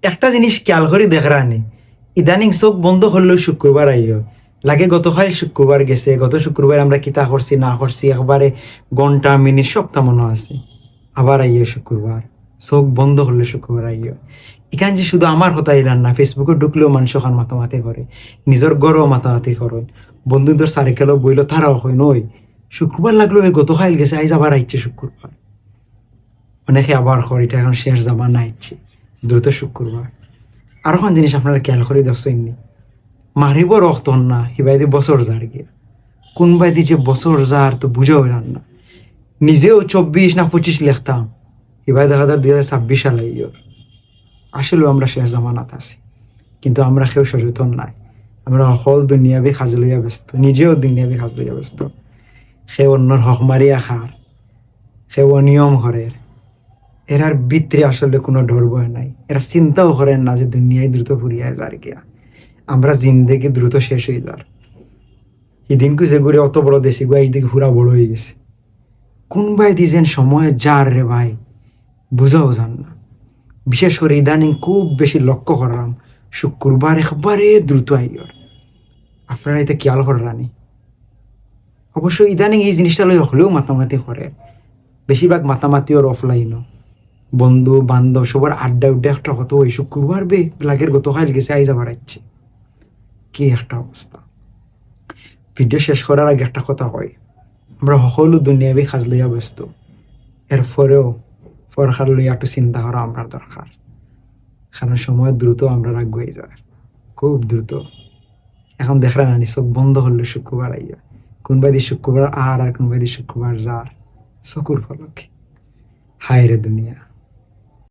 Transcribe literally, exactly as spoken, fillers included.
একটা জিনিস খেয়াল করি দেখরানি, ইদানিং চোখ বন্ধ করলেও শুক্রবার আইও। লাগে গতকাল শুক্রবার গেছে, গত শুক্রবার আমরা কিতা করছি না করছি, একবারে ঘন্টা মিনিট সবটা মনো আছে। আবার আইও শুক্রবার, চোখ বন্ধ করলে শুক্রবার আইও। ইখান যে শুধু আমার কথা ইলান না, Facebook-ও ঢুকলেও মানুষ ওখান মাতামাতি করে, নিজর ঘরেও মাতামাতি করে, বন্ধুদের সার্কেলও বইল, তারাও কইন, "ওই শুক্রবার লাগলো, ওই গতকাল গেছে, আইজ আবার আইছে শুক্রবার।" অনেকে আবার কর, "ইটা এখন শেষ জামানা আইছে, দ্রুত শুক্রবার।" আর ওখান জিনিস আপনারা খেয়াল করি দেখছইন নি, মাগরিবর অক্ত অর না, হিবায়দি বছর যার গিয়া। কোনবায়দি যে বছর যার তো বুঝা অইলার না। নিজেও চব্বিশ না পঁচিশ লেখতাম, হিবায় দেখা যার দুই হাজার ছাব্বিশ সাল আইয়র। আসলেও আমরা শেষ জামানাত আছি, কিন্তু আমরা কেউ সচেতন নাই। আমরা হকল দুনিয়াবি কাজ লইয়া ব্যস্ত, নিজেও দুনিয়াবি কাজ লইয়া ব্যস্ত। কেউ অন্যর হক মারিয়া খার, কেউ অনিয়ম করের। এরার ভিতরে আসলে কোনো ডর ভয় নাই, এরা চিন্তাও করের না যে দুনিয়ায় দ্রুত ফুরিয়া যার গিয়া, আমরা জিন্দেগি দ্রুত শেষ অই যার। হিদিনকু যেগুরে অত বড় দেখছিগু, আইজ দেখি পুরা বড় অই গেছে। কোনবায়দি যেন সময় যার রে ভাই, বুঝাও যার না। বিশেষ করি ইদানিং খুব বেশি লক্ষ্য করলাম, শুক্রবার একবারে দ্রুত আইয়র। আপনারা ইতা খেয়াল কররা নি? অবশ্য ইদানিং ই জিনিসটা লই হকলেও মাতামাতি করে, বেশিরভাগ মাতামাতি অর offline-ও, বন্ধু বান্ধব সবর আড্ডা উড্ডা একটা কথা অয়, শুক্রবার বে লাগের গতকাল গেছে, আইজ আবার আইছে। কি একটা অবস্থা। ভিডিও শেষ করার আগে একটা কথা কই, আমরা হকলউ দুনিয়াবি কাজ লইয়া ব্যস্ত, এরপরেও পরকাল লইয়া একটু চিন্তা করা আমরার দরকার, কারণ সময় দ্রুত আমরার আগুয়াই যার, খুব দ্রুত। এখন দেখরা না নি, চোখ বন্ধ করলে শুক্রবার আইয়া, কোনবায়দি শুক্রবার আর, আর কোনবায়দি শুক্রবার যার, চকুর পলকে। হায় রে দুনিয়া।